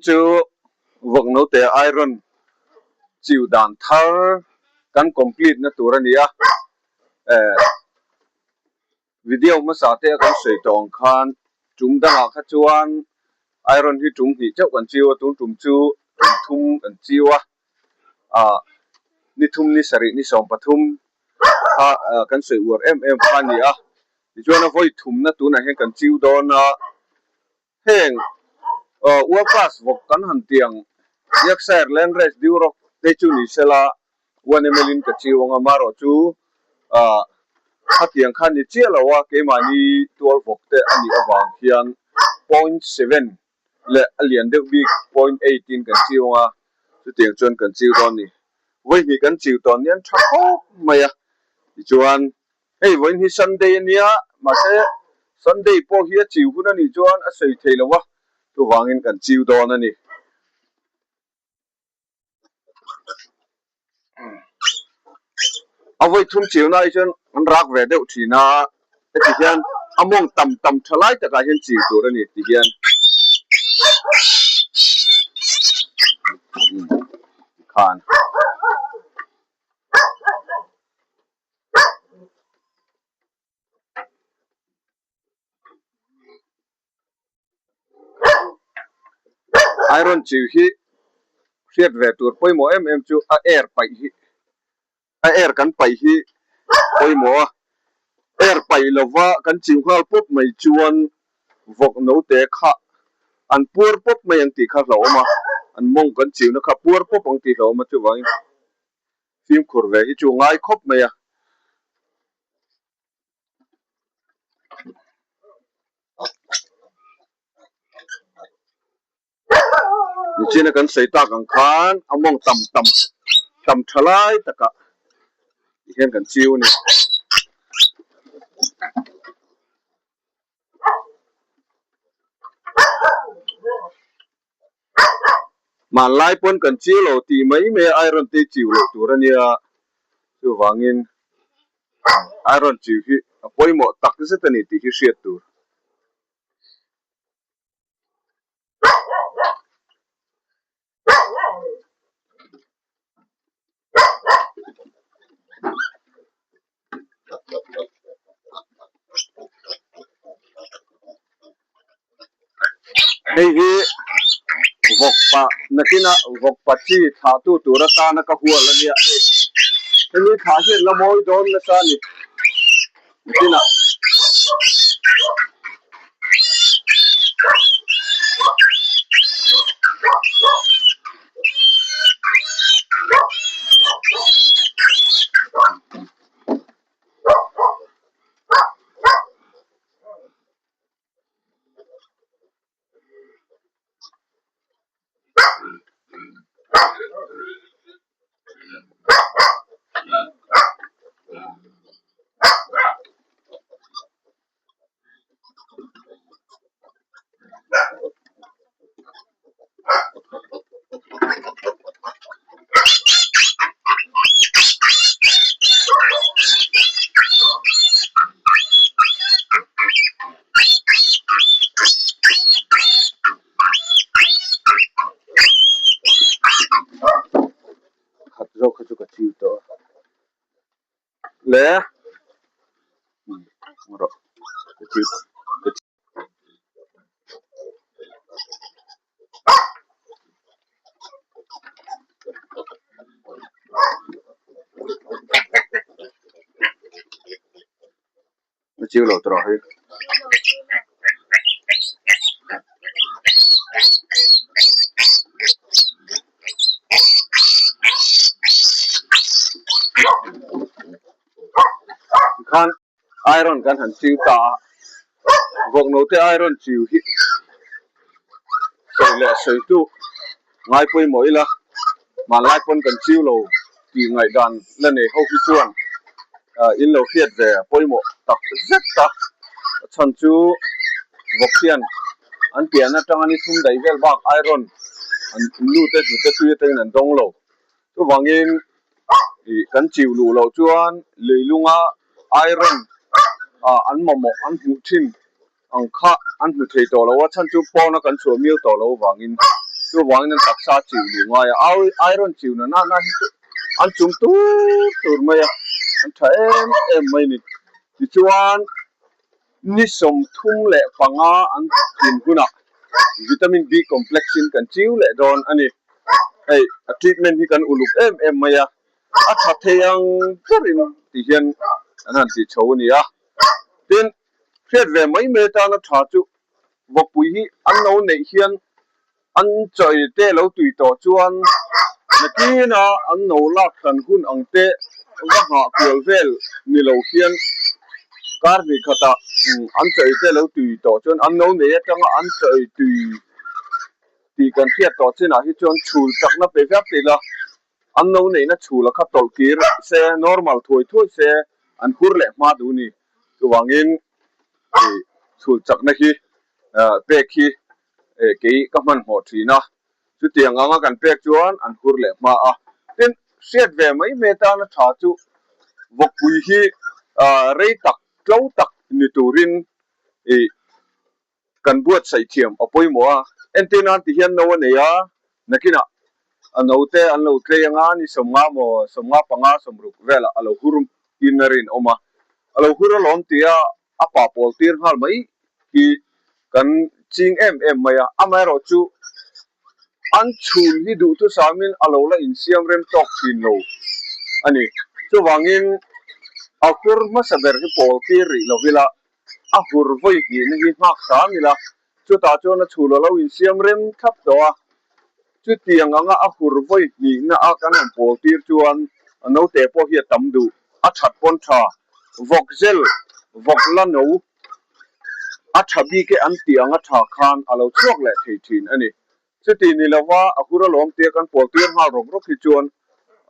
Chu vawk note iron chiu dan thar kan complete na tur a ni a, eh video hmasa te a kan sawi tawh ang khan tum dangah kha chuan iron hi tum hnih chauh kan chiu a, tun tum chu tum thum kan chiu a, ah ni thum ni sarih ni 13 kha kan sawi uar em em kha a ni a, tichuan a vawi thumna tunah hian kan chiu dawn a. Heng World Class vawk kan han tiang Yorkshire Landrace Duroc te chu ni sela 1 ml in ka chiu ang a, marawh chu khatiang kha ni chiah lo a, keimahni tual vawk te a nih avang hian 0.7 leh a lian deuh bik 0.8 in kan chiu ang a, chutiang chuan kan chiu dawn ni. Vawihnih kan chiu tawn hian tha khawp mai a, tichuan Hei vawiin hi Sunday a nia, mahse Sunday pawh hi a chiu hun a nih chuan a sawi thei lo a, chuvangin kan chiu dawn a ni. A vawi thum chiu na hi chuan an rak ve deuh thin a, heti hian a mawng tam tam tha lai takah hian chiu tur a ni ti hian khan. Iron chiu hi hriat ve tur pawimawh em em chu a air paih hi a air kan paih hi pawimawh a, air paih lova kan chiu nghal pawp mai chuan vawk note kha an puar pawp mai ang tih kha hlauhawm a, an mawng kan chiuna kha puar pawp ang tih hlauhawm a chuvangin Fimkhur ve hi chu ngai khawp mai a. Nichina kan sawi tak ang khan a mawng tam tam tam tha lai takah tihian kan chiu a ni. Hmanlai pawn kan chiu lo tih mai mai a iron te chiu loh tur a nia, chuvangin iron chiu hi a pawimawh tak zet a ni tih hi hriat tur. Hei hi vawkpa nakinah vawkpa chi thlah tu tur atana ka hual a nia hei. Hemi thlah hian la mawi dawn nasa a ni nakinah. Khat zawk kha chu ka chiu tawh a le rawh ka chiu ka chiu. A chiu lo tawh hi. Tikhan iron kan han chiu ta a, vawk note iron chiu hi sawi leh sawi tu ngai pawimawh ila hmanlai pawn kan chiu lo tih ngaihdan la nei ho hi chuan in lo hriat ve a pawimawh tak zet a, a chhan chu vawk hian an pian atanga ni thum daih vel bak iron an nu te hnute tui atangin an dawng lo. Chuvangin ih kan chiu luh loh chuan leilunga iron ah an mamawh an hmuh thin ang kha an hmu thei tawh lo a, chhan chu pawna kan chhuah miau tawh lo avangin Chuvangin an taksa chiu duh ngai a, iron chiu na nana hi chu an chum tur tur mai a, an tha em em mai a ni. Tichuan ni 35 an tlin hunah vitamin B complex in kan chiu leh dawn a ni. Hei a treatment hi kan uluk em em mai a, a tha thei ang berin ti hian an han ti chho a ni a. Tin, hriat ve mai mai atana tha chu Vawkpui hi an lo neih hian an chawi te lo tui tawh chuan nakina an no lak hran hun ang te va nghah kual vel ni lo hian kar hnih khatah an chawi te lo tui tawh chuan an no nei atanga an chawi tui tih kan hriat tawh chinah hi chuan chhul chakna pe viau te ila an no neihna chhul a kha tawlh kir se normal thuai thuai se an hur leh hma duh ni. Chuvangin chhul chakna hi pek hi kei ka hmanhmawh thin a, chutiang anga kan pek chuan an hur leh hma a. Tin, hriat ve mai mai atana tha chu vawkpui hi rei tak, tlo tak ni turin Kan buatsaih thiam a pawimawh a, entir nan ti hian no a nei a, nakinah a note an lo tlei anga ni 50 maw 55 60 velah a lo hur in a rinawm a, a lo hur alawm tia a pa pawl tir nghal mai hi kan ching em em mai a, amaherawh chu an chhun hi duhthusamin a lo la insiam rem tawk thin lo a ni. Chuvangin a hur hmasa ber hi pawl tir rih lo ila A hur vawi hnihna hi nghak hram ila, chutah chuan a chhul a lo insiam rem thlap tawh a. Chutiang anga a hur vawi hnihna a kan han pawl tir chuan a note pawh hi a tam duh, a that pawn tha, vawk zel, vawk la no, a tha bik e an tih anga tha khan a lo chhuak leh thei thin a ni. Chuti ni lova a hur alawm tia kan pawl tir nghal rawk rawk hi chuan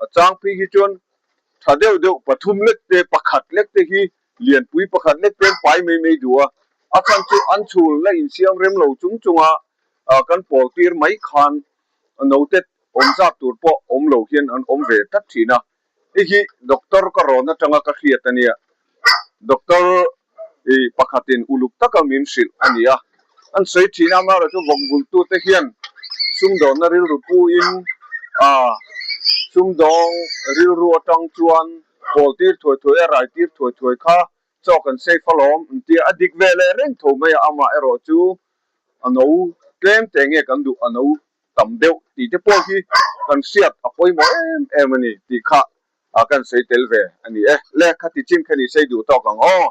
a chang phei hi chuan tha deuh deuh pathum lek te pakhat lek te hi lianpui pakhat lek te an pai mai mai duh a, a chhan chu an chhul la insiam rem lo chung chunga kan pawl tir mai khan note awm zat tur pawh awm lo hian an awm ve tlat thin a. Hei hi doctor ka rawn atanga ka hriat a nia. Doctor i pakhatin uluk taka min hrilh a ni a. An sawi thin a, amaherawhchu vawk vultute hian sumdawnna rilru puin a sumdawng rilru atang chuan pawl tir thuai thuai a rai tir thuai thuai kha chaw kan safe alawm an tia a dik ve leh reng tho mai a, amaherawhchu a no tlem te nge kan duh a no tam deuh tih te pawh hi kan hriat a pawimawh em em a ni tih kha kan sawi tel ve a ni e. Le, khati chin kha ni sei duh tawk ang aw.